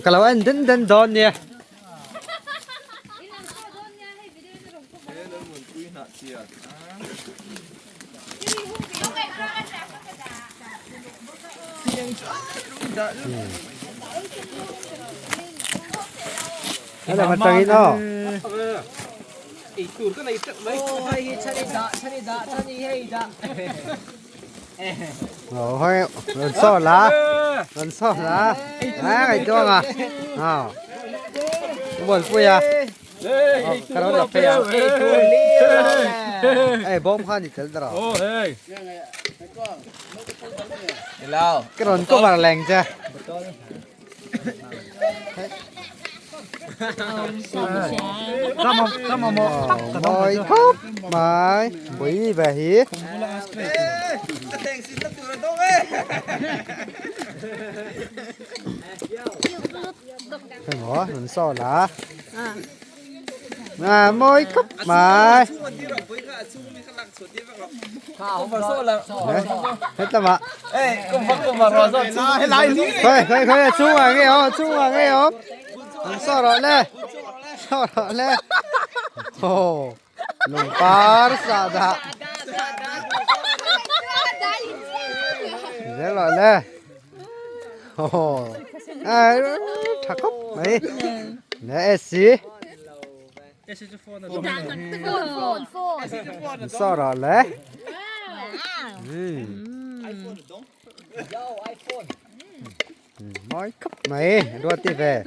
Ka lo en den den dawn nia. Thế là mặt trời nó. Rồi, lần sau lá, lần sau lá, à, cái chỗ à, à, buồn vui à. Cái đó là phê à. Ê, bom khan thì tới rồi. Cái đó có vào lành chưa? Mời khóc mày quý về hí. Cái ngõ mình so lá. À, môi khóc mày. Hết rồi mà. Khơi khơi khơi chú à nghe không? Chú à nghe không? Sao rồi nè? Sao rồi nè? Ồ, lùng par sa da. Thế rồi nè. Ồ, à, thắc khóc mày. Nè, xí. Sao rồi nè? Ừ. Mỗi khóc mày, đua tí về.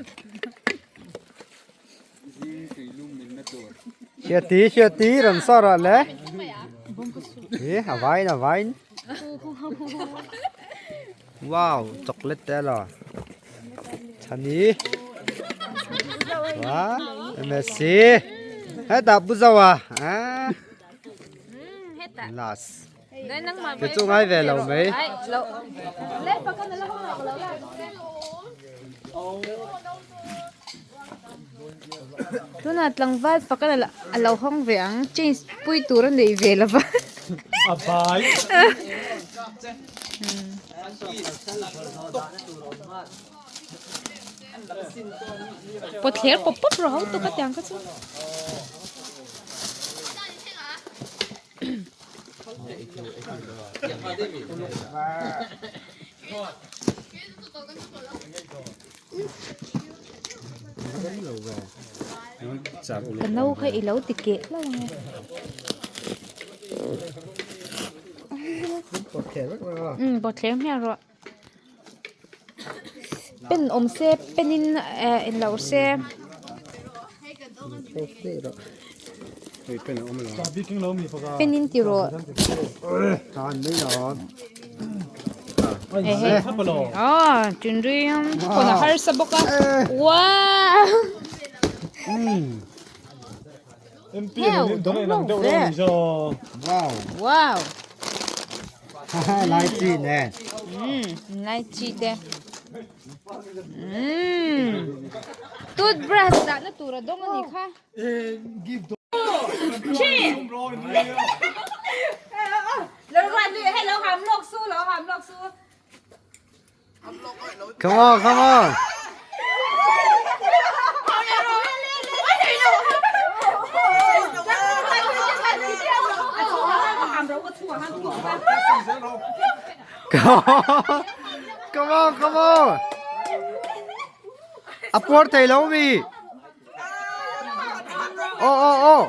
Chia tí làm sao rồi lẽ? Ê, à vai là vai. Wow, chocolate đấy rồi. Chani. Wow, MSC. Hết đạp bút dâu à? À. Last. Cái chỗ ngay về lầu mấy. Tuna tlangval fakan a lo hawng ve ang change pui tur a nei ve lova. A bai. Pawt thler pawp pawp rawh ho tuk a tiang kha chu. Ka no kha i lo ti keh hlauh ang e. Umm pawt thler hmiah rawh. Pen awm se pen in eh englo se. Pen in ti rawh. Aw tinri phone a harsa bawk a wow heo dawng lo ve wow lai chi nè lai chi te toothbrush dahna tur a dawng a ni kha. Come on, come on. Come on. Come Come on, come on. A puar thei lo mi. Oh oh oh.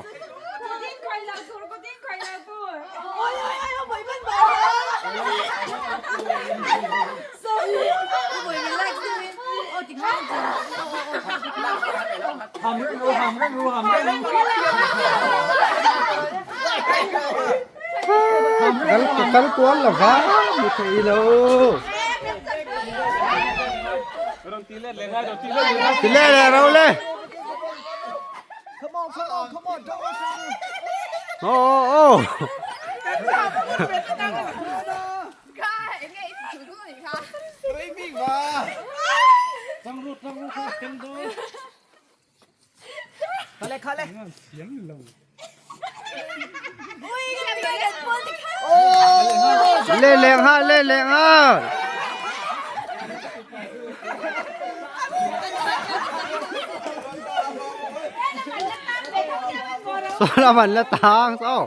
Kal kal kual lo va mu thei lo. Ti le le ro le. Come on, come on, come on, don't rush Oh oh oh. Le leng ha le leng ha. Saw lam an la tang saw.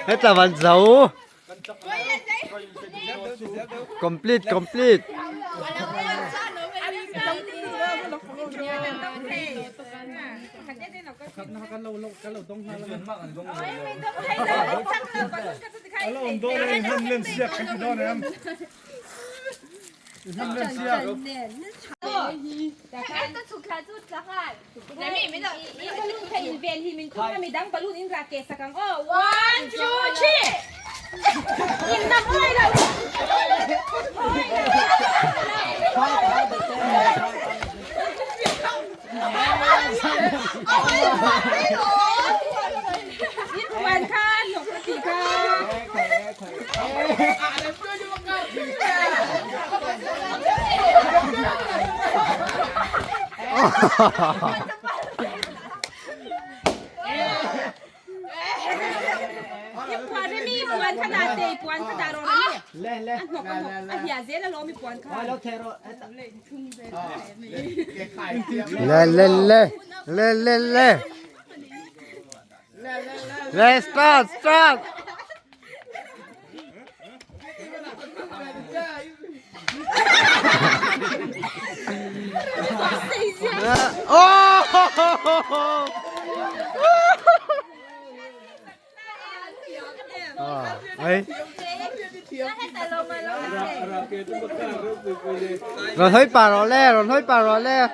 Heta van zo. Complete complete. Le le le le le le. Le start start. Oh! Ấy. Rồi thấy bà rồi le, rồi thấy bà rồi le.